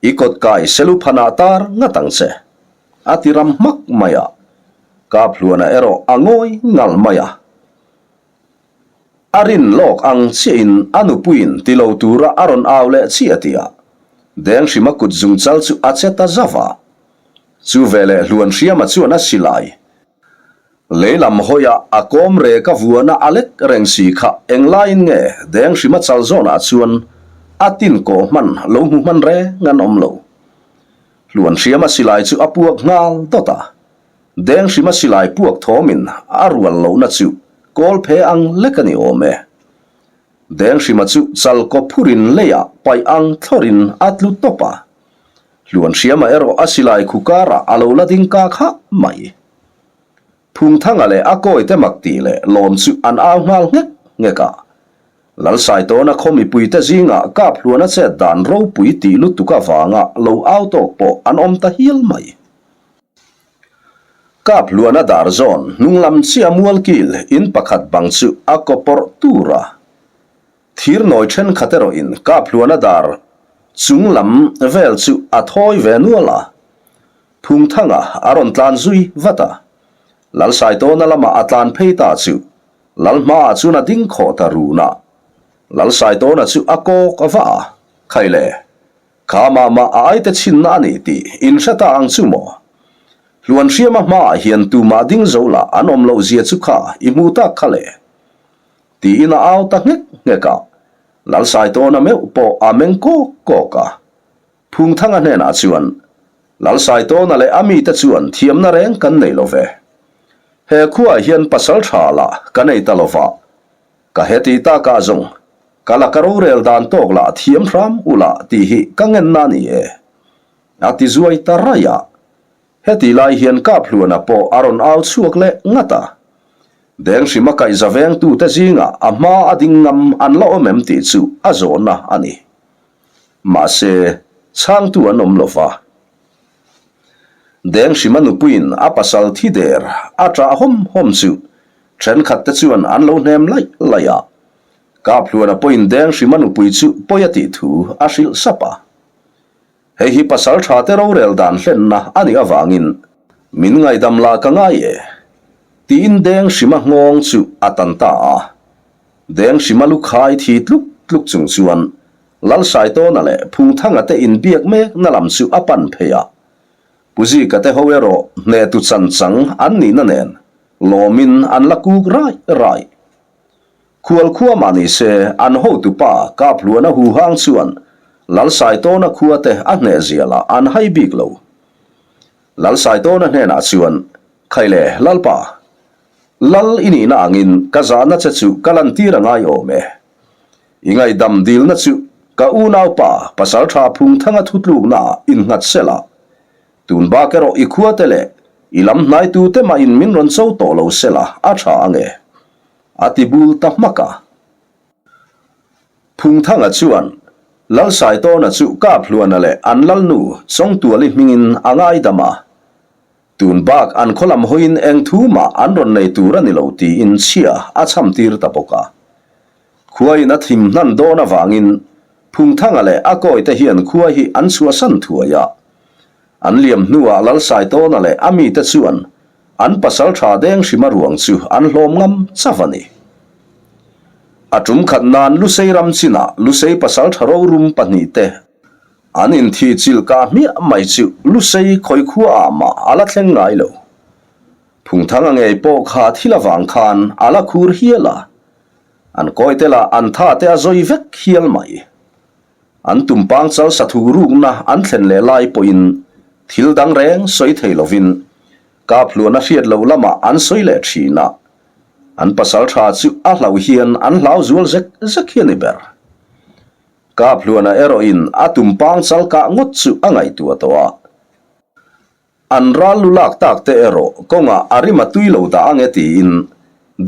i kawt kai selu phanah tar ngat ang che. A ti ram hmak mai a. Kaphluana erawh a ngawi ngal mai a. A rin lawk ang chiahin a nupuiin ti lo tura a rawn au leh chiah tih a Denghrima kut zungchal chu a che ta zauh a. Chu veleh Hluanhriama chuan a silai lei lam hawiah a kawm rek a vuana a lek reng si kha englaiin nge Denghrima chal zawnah chuan a tin kawh hman lo hmu hman reng an awm lo. Hluanhriama silai chu a puak nghal dawt a. Denghrima silai puak thawmin a rual lohna chu kawl phe ang lek a ni awm e. Denghrima chu chal kaw phurin leiah paih ang thlawrin a tlu tawp a. Hluanhriama erawh a silai khu karah a lo la ding kak hah mai. Phungthanga leh a kawite mak tih leh lawm chu an au nghal nghek nghek a. Lalsaitawna khaw mipuite zingah Kaphluana chet dan ropui tih lutuk avanga lo au tawk pawh an awm ta hial mai. Kaphluana dar zawn hnung lam chiah mualkil in pakhat bang chu a kaw pawrh tur a. Thir nawi thenkhat erawhin Kaphluana dar chung lam vel chu a thawi ve nual a. Phungthanga a rawn tlan zui vat a. Lalsaitawna lamah a tlan phei ta chu Lalhmaah chuan a ding khawh ta run a. Lalsaitawna chu a kawk a vah a, Khaile! Kha mah mah a aite chhinna a ni tih in hre ta ang chu maw? Hluanhriama hmaah hian tumah ding zo lah an awm loh zia chu kha i hmu tak kha le. Tiin a au ta nghek nghek a, Lalsaitawna meuh pawh a meng kawk kawk a. Phungthanga hnenah chuan, Lalsaitawna leh a mite chuan thiamna reng kan nei lo ve. He khuaah hian pasal tha lah ka nei ta lo va, Ka heti takah zawng, ka laka rorel dan tawk lah thiam hram u lah tih hi ka ngenna a ni e. A ti zuai ta raih a. Heti lai hian Kaphluana pawh a rawn au chhuak leh ngat a. Denghrima kaihza vengtute zingah a hma a ding ngam an la awm em tih chu a zawhna a ni. Mahse, chhangtu an awm lo va. Denghrima nupuiin a pasal thi der a ṭah hawm hawm chu ṭhenkhat te chuan an lo hnem laih laih a. Kaphluana pawhin Denghrima nupui chu pawi a tih thu a hrilh sap a. Hei hi pasal ṭha te rorel dan hlenna a nih avangin min ngaihdam lah ka ngai e, tiin Denghrima nghawng chu a tan ta a. Denghrima lu khai thi tluk tluk chung chuan Lalsaitawna leh Phungthanga te inbiak mekna lam chu a pan phei a. Pu Zika te ho erawh hnehtu chan chang an nihna nen lawmin an la kuk raih raih. Khual khua mah ni se an hotupa Kaphluana huhang chuan Lalsaitawna khua te a hneh zia lah an hai bik lo. Lalsaitawna hnenah chuan, Khaile, Lalpa, Lal i nihna angin ka zahna che chu ka lantir a ngai awm e. I ngaihdam dilna chu ka unaupa Pasaltha Phungthanga thutluknaah innghat sela, tun bak erawh i khuate leh i lam hnaitute mahin min rawn cho tawh lo sela a tha ange, a ti bul ta hmak a. Phungthanga chuan. Lalsaitawna chu Kaphluana leh an lalnu Chawngtuali hmingin a ngaidam a. Tun bak an khaw lam hawiin eng thu mah an rawn nei tur a ni lo tiin chhia a chham tir ta bawk a. Khuain a thim hnan dawn avangin Phungthanga leh a kawite hian khua hi an chhuahsan thuai a. An liam hnuah Lalsaitawna leh a mite chuan an pasal tha deng hrima ruang chu an hlawm ngam chauh a ni. A tum khat nan Lusei ram chinah Lusei pasal tha rorum pahnihte an inthih chilh kah hmiah mai chu Lusei khawi khuaah mah a la thleng ngai lo. Phungthanga ngei pawh kha thil avang khan a la khur hial a, an kawite lah an tha te a zawi vek hial mai. An tumpang chal sathu rukna an thlen leh lai pawhin thil dang reng sawi thei lovin Kaphluana hriat loh lamah an sawi leh thin a, an pasal tha chu a hlauh hian an hlau zual zek zek hi a ni ber. Kaphluana erawhin a tumpang chal kah ngawt chu a ngaihtuah tawh a. An ral lu lak tak te erawh kawngah a rim a tui lo dah ang e tiin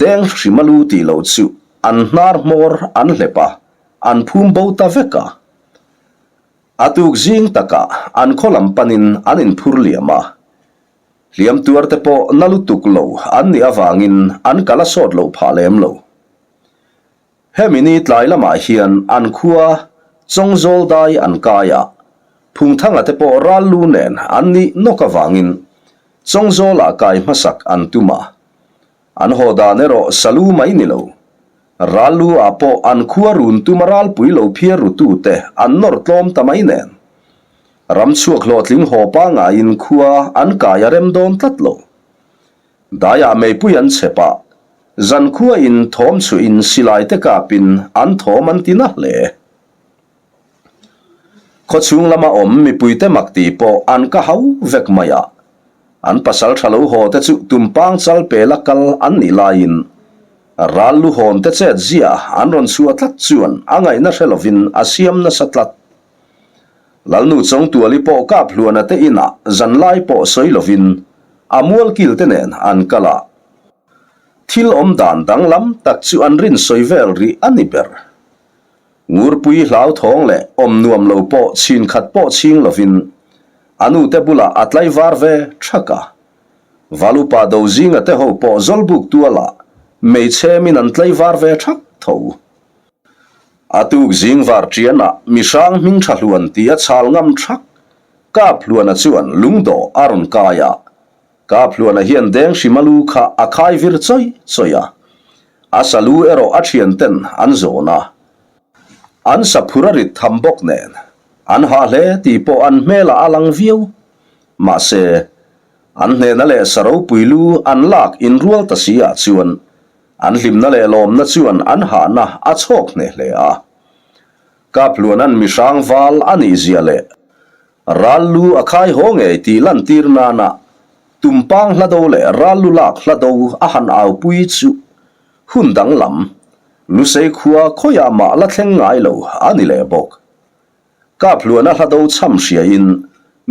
deng hrima lu tih loh chu an hnar hmawr an hlep a, an phum bo ta vek a. A tuk zing takah an khaw lam panin an inphur liam a. Hliam tuar te pawh na lutuk lo an nih avangin an kal a sawt loh phah lem lo. Hemi ni tlai lamah hian an khua Chawngzawl dai an kai a, Phungthanga te pawh ral lu nen an nih nawk avangin Chawngzawlah kai hmasak an tum a. An haw dan erawh salu mai ni lo. Ral lu ah pawh an khua run tuma ralpui lo phiar rutute an nawr tlawm ta mai nen. Ram chhuak hlawhtling haw pangaiin khua an kai a rem dawn tlat lo. Daiah meipui an chep a, zankhua in thawm chhuah in silai te kap in an thawm an ti na hle. Khawchhung lama awm mipui te mak ti pawh an ka hau vek mai a, an pasal tha lo haw te chu tumpang chal pela kal an nih laiin ral lu hawn te chet zia an rawn chhuah tlat chuan a ngaihna hre lovin a siam nasa tlat. Lalnu Chawngtuali pawh Kaphluana te inah zanlai pawh sawi lovin a mualkil te nen an kal a. Thil awm dan danglam tak chu an rin sawi vel rih a ni ber. Ngurpui hlauthawng leh awm nuam lo pawh chhin khat pawh chhing lovin a nute bulah a tlaivar ve thak a. Valupa Dozinga te ho pawh Zawlbuk tualah meichhemin an tlaivar ve thak tho. A tuk zing var ṭianah mihrang hming ṭha hluan tih a chhal ngam ṭhak. Kaphluana chuan lungdawh a rawn kai a. Kaphluana hian deng hrima lu kha a khai vir chawi chawi a. A sa lu erawh a ṭhianten an zawn a. An sa phur a rit tham bawk nen an hah hle tih pawh an hmelah a lang viau. Mahse, an hnena leh sa ropui lu an lak inrual ta si ah chuan An hlimna leh lawmna chuan an hahna a chhawk hneh hle a. Kaphluana'n mihrang val a nih zia leh ral lu a khai haw ngei tih lantir nana tumpang hlado leh ral lu lak hlado a han aupui chu hun danglam Lusei khua khawiah mah la thleng ngai lo a ni leh bawk. Kaphluana hlado chham hriain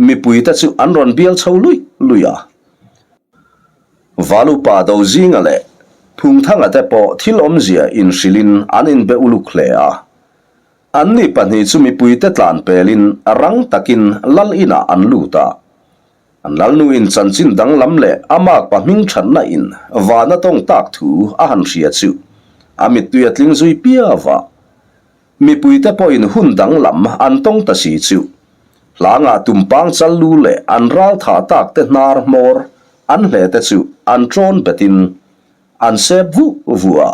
mipuite chu an rawn bial chho luih luih a. Valupa Dozinga leh Phungthanga te pawh thil awmzia inhrilhin an inbe uluk hle a. Anni pahnih chu mipuite tlan pelin rang takin lal inah an lut a. An lalnuin chanchin danglam leh a makpa hming thatna in vana tawng tak thu a han hria chu a mittui a tling zui piau a. Mipuite pawhin hun danglam an tawng ta si chu. Hlangah tumpang chal lu leh an ral thah tak te hnar hmawr an hle te chu an ṭawn betin an sep vuh vuh a.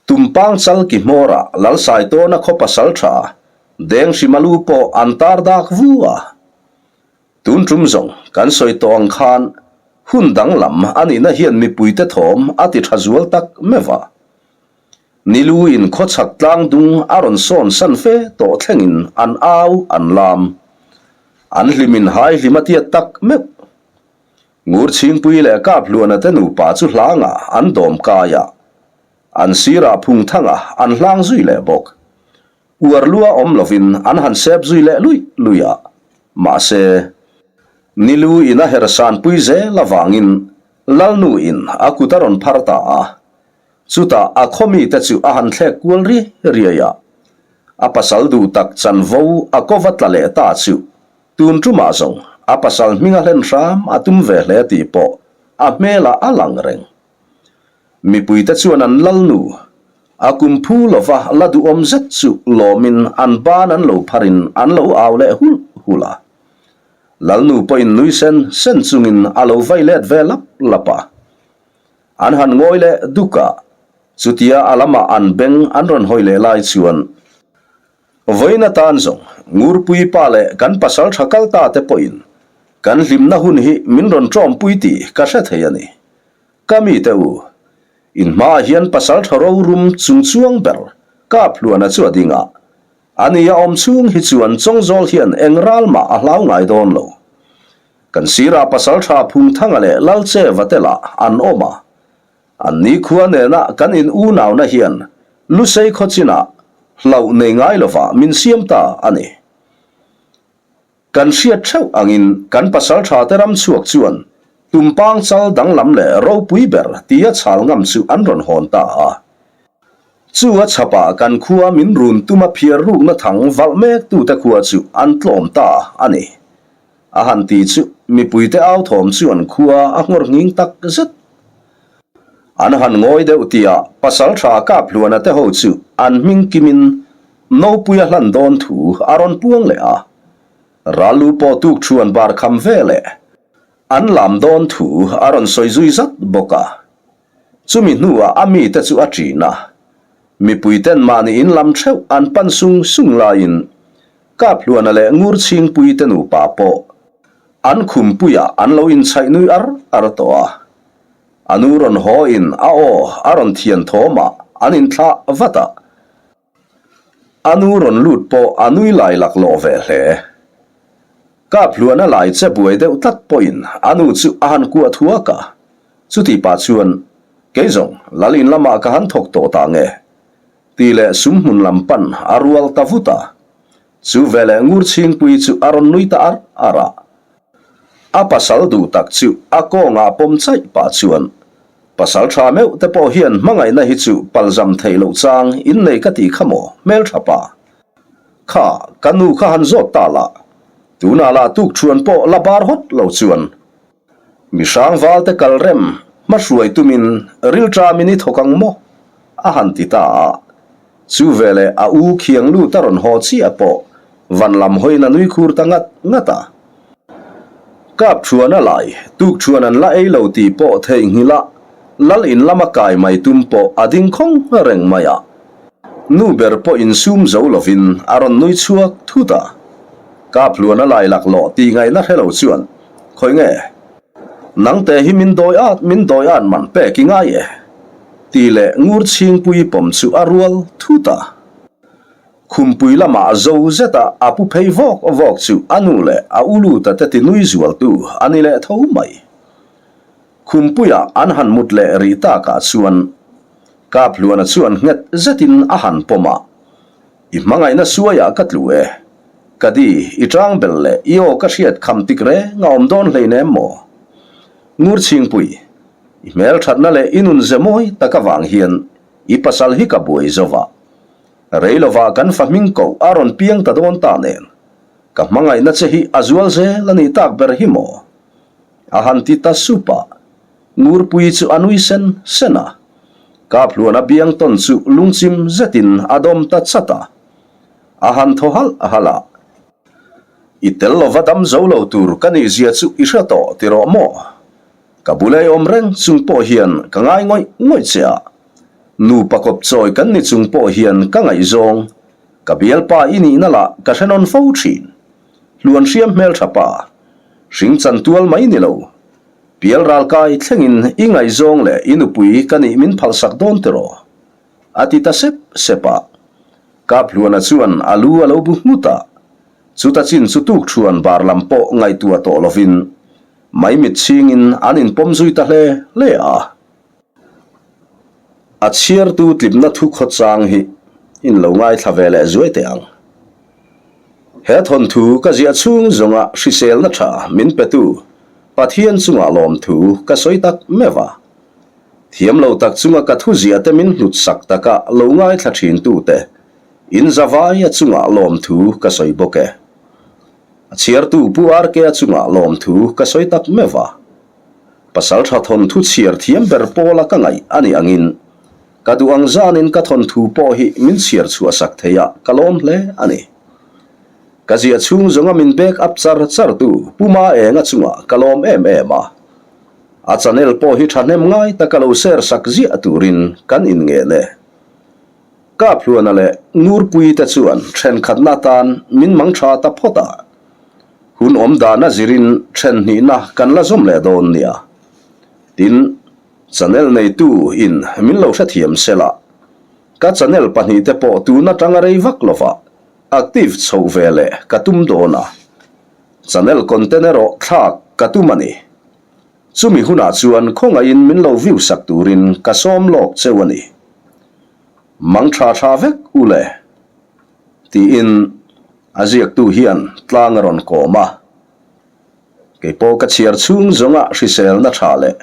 Tumpang chal ki hmawrah Lalsaitawna khaw pasal ṭha Denghrima lu pawh an tar dak vu a. Tun ṭum zawng kan sawi tawh ang khan hun danglam a nihna hian mipuite thawm a ti ṭha zual tak meuh a. Nilu in khawchhak tlang dung a rawn sawn san fe tawh thlengin an au an lam. An hlim in hai hlim a tiat tak meuh. Ngur Chhingpui leh Kaphluana te nupa chu hlangah an dawm kai a, an sirah Phungthanga an hlang zui leh bawk. Uar lua awm lovin an han sep zui leh luih luih a, mahse, Nilu in a her sanpui zel avangin Lalnu in a kut a rawn phar ta a. Chutah a khaw mite chu a han thlek kual riai riai a. A pasal duh tak chanvo a kova tla leh ta chu tun tumah zawng a pasal hminga hlen hram a tum ve hle tih pawh a hmelah a lang reng. Mipuite chuan an lalnu a kum phu lova la duhawm zet chu lawmin an ban an lo pharin an lo au leh hulh hulh a. Lalnu pawhin nui sen sen chungin a lo vai let ve lap lap a. An han ngawi leh duk a, chutia a lamah an beng an rawn hawi leh lai chuan Vawiin atan zawng Ngurpui pa leh kan pasal tha kal ta te pawhin kan hlimna hun hi min rawn tawmpui tih ka hre thei a ni. Ka mite u, in hmaah hian pasal tha rorum chung chuang ber Kaphluana chu a ding a, ani a awm chhung hi chuan Chawngzawl hian eng ral mah a hlau ngai dawn lo. Kan sirah pasal tha Phungthanga leh Lalcheva te lah an awm a, an nikhua nena kan in unauna hian Lusei khaw chinah hlauh nei ngai lovah min siam ta a ni. Kan hriat theuh angin kan pasal tha te ram chhuak chuan tumpang chal danglam leh ropui ber tia chhal ngam chu an rawn hawn ta a. Chu a chhapah kan khua min run tuma phiar rukna thang valh mek tute khua chu an tlawm ta a ni. A han ti chu mipuite au thawm chuan khua a nghawr nghing tak zet. An han ngawi deuh tihah pasal tha Kaphluana te ho chu an hming kimin Nopui a hlan dawn thu a rawn puang leh a, Rallu pawh tuk thuan bar kham ve leh an lam dawn thu a rawn sawi zui zat bawk a. Chumi hnuah a mite chu a ṭin a, mipuiten mahni in lam theuh an pan sung sung laiin Kaphluana leh Ngurchhingpui te nupa pawh an khumpuiah an lo inchhaih nui ar ar tawh a. A nu rawn haw in a aw a rawn thian thawmah an inthlah vat a. A nu rawn lut pawh a nui lai laklawh ve hle. Kaphluana lai che buai deuh tlat pawhin a nu chu a han kuah thuak a. Chuti pah chuan, Kei zawng, lal in lamah ka han thawk tawh ta nge? Tih leh sum hmun lam pan a rual ta vut a. Chu veleh Ngurchhingpui chu a rawn nui ta ar ar a. A pasal duh tak chu a kawngah pawm chaih pah chuan, Pasal tha meuh te pawh hian hmangaihna hi chu palzam theih loh chang in nei ka tih kha maw, hmeltha pa. Kha, ka nu kha han zawt ta lah. Tunah lah tuk thuan pawh la bar hawt lo chuan. Mi hrangval te kal rem hmahruai tumin rilṭamin i thawk ang maw? a han ti ta a. Chu veleh a u khiang lut a rawn haw chiah pawh van lam hawiin a nui khur ta ngat ngat a. Kap thuan a lai, tuk thuan an la ei lo tih pawh theihnghilh a, lal in lama kai mai tum pawh a ding khawng reng mai a. Nu ber pawh insum zo lovin a rawn nui chhuak thut a. Kap hluan a lai laklawh tih ngaihna hre lo chuan, Khawi nge? Nangte hi min dawi at, min dawi at man pek i ngai e, tih leh ngur chhingpui pawm chu a rual thut a. Khumpui lamah zo zeta a pu phei vawk vawk chu a nu leh a u luta te ti nui zualtu a ni leh tho mai. Khumpuia an han mut leh rih takah chuan Kaphluana chuan nghet zetin a han pawm a, I hmangaihna suaiah ka tlu e. Ka di, i tang bel leh i aw ka hriat kham tik reng a awm dawn hleinem maw? Ngurchhingpui, i hmelthatna leh i nun ze mawi tak avang hian i pasal hi ka buai zo va. Rei lovah kan fa hming koh a rawn piang ta dawn ta nen, ka hmangaihna che hi a zual zel a nih tak ber hi maw? A han ti ta sup a, Ngurpui chu a nui sen sen a. Kaphluan a biang tawn chu lungchim zetin a dawm ta chat a. A han thaw halh halh a. I tel lova dam zo lo tur ka nih zia chu i hre tawh ti rawh maw? Ka bula i awm reng chung pawh hian ka ngai ngawih ngawih che a. Nupa kawp chawi kan ni chung pawh hian ka ngaihzawng, ka bialpa i nihna lah ka hre nawn fo thin. Hluan hriam hmeltha pa, hring chan tual mai ni lo. Pial ralkai thlengin i ngaihzawng leh i nupui ka nih min phalsak dawn tiraw? A ti ta sep sep a. Kaphluana chuan a lu a lo bu nghut a. Chuta chin chu tuk thuan bar lam pawh ngaihtuah tawh lovin maimit chhingin an inpawm zui ta hle hle a. A chhiartu tlipna thu khawchang hi in lo ngaithla ve leh zuai teh ang. He thawnthu ka ziah chhung zawnga hriselna tha min petu Pathian chungah lawmthu ka sawi tak meuh a. Thiam lo tak chunga ka thu ziah te min hlut sak taka lo ngaithla thin tute. In zavaia chungah lawmthu ka sawi bawk e. A chhiartu Pu RK-a chungah lawmthu ka sawi tak meuh a. Pasaltha thawnthu chhiar thiam ber pawla ka ngaih a nih angin ka duh ang zanin ka thawnthu pawh hi min chhiar chhuah sak thei a ka lawm hle a ni. Ka ziah chhung zawnga min back up char char tu Pu Maenga chungah ka lawm em em a. A channel pawh hi thahnem ngai taka lo share sak ziah turin kan inngen e. Kaphluana leh Ngurpuii te chuan thenkhatna atan min mang tha ta phawt a, hun awm dana zirin then hnihna kan la zawm leh dawn nia. Tin, channel neitu in min lo hrethiam sela, ka channel pahnihte pawh tun atanga rei vak lova active chhoh ve leh ka tum dawn a, channel content erawh thlak ka tum a ni. Chumi hunah chuan khawngaihin min lo view sak turin ka sawm lawk cheu a ni. Mang tha tha vek u le, tiin a ziaktu hian tlang a rawn kawm a. Kei pawh ka chhiar chhung zawnga hriselna tha leh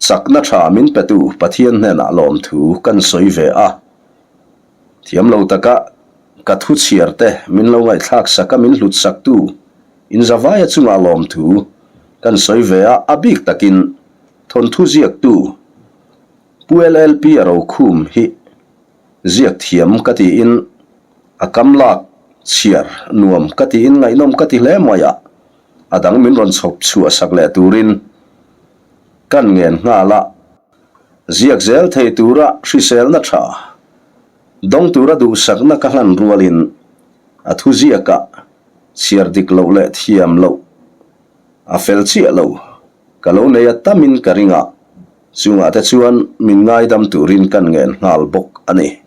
chakna tha min petu Pathian hnenah lawmthu kan sawi ve a. Thiam lo taka ka thu chhiar te min lo ngaihthlak sak a min hlut saktu Inzavaia chungah lawmthu kan sawi ve a, a bik takin thawnthu ziaktu Pu LLP a rokhum hi ziak thiam ka tiin a kam lak chhiar nuam ka tiin ngaihnawm ka ti hle mai a, a dang min rawn chhawp chhuah sak leh turin kan ngen nghal a, ziak zel thei tura hriselna tha dawng tura duhsakna ka hlan rualin a thu ziakah Chhiar dik loh leh thiam loh a fel chiah lo. Ka lo nei a tamin ka ring a, chungah te chuan min ngaidam turin kan ngen nghal bawk a ni.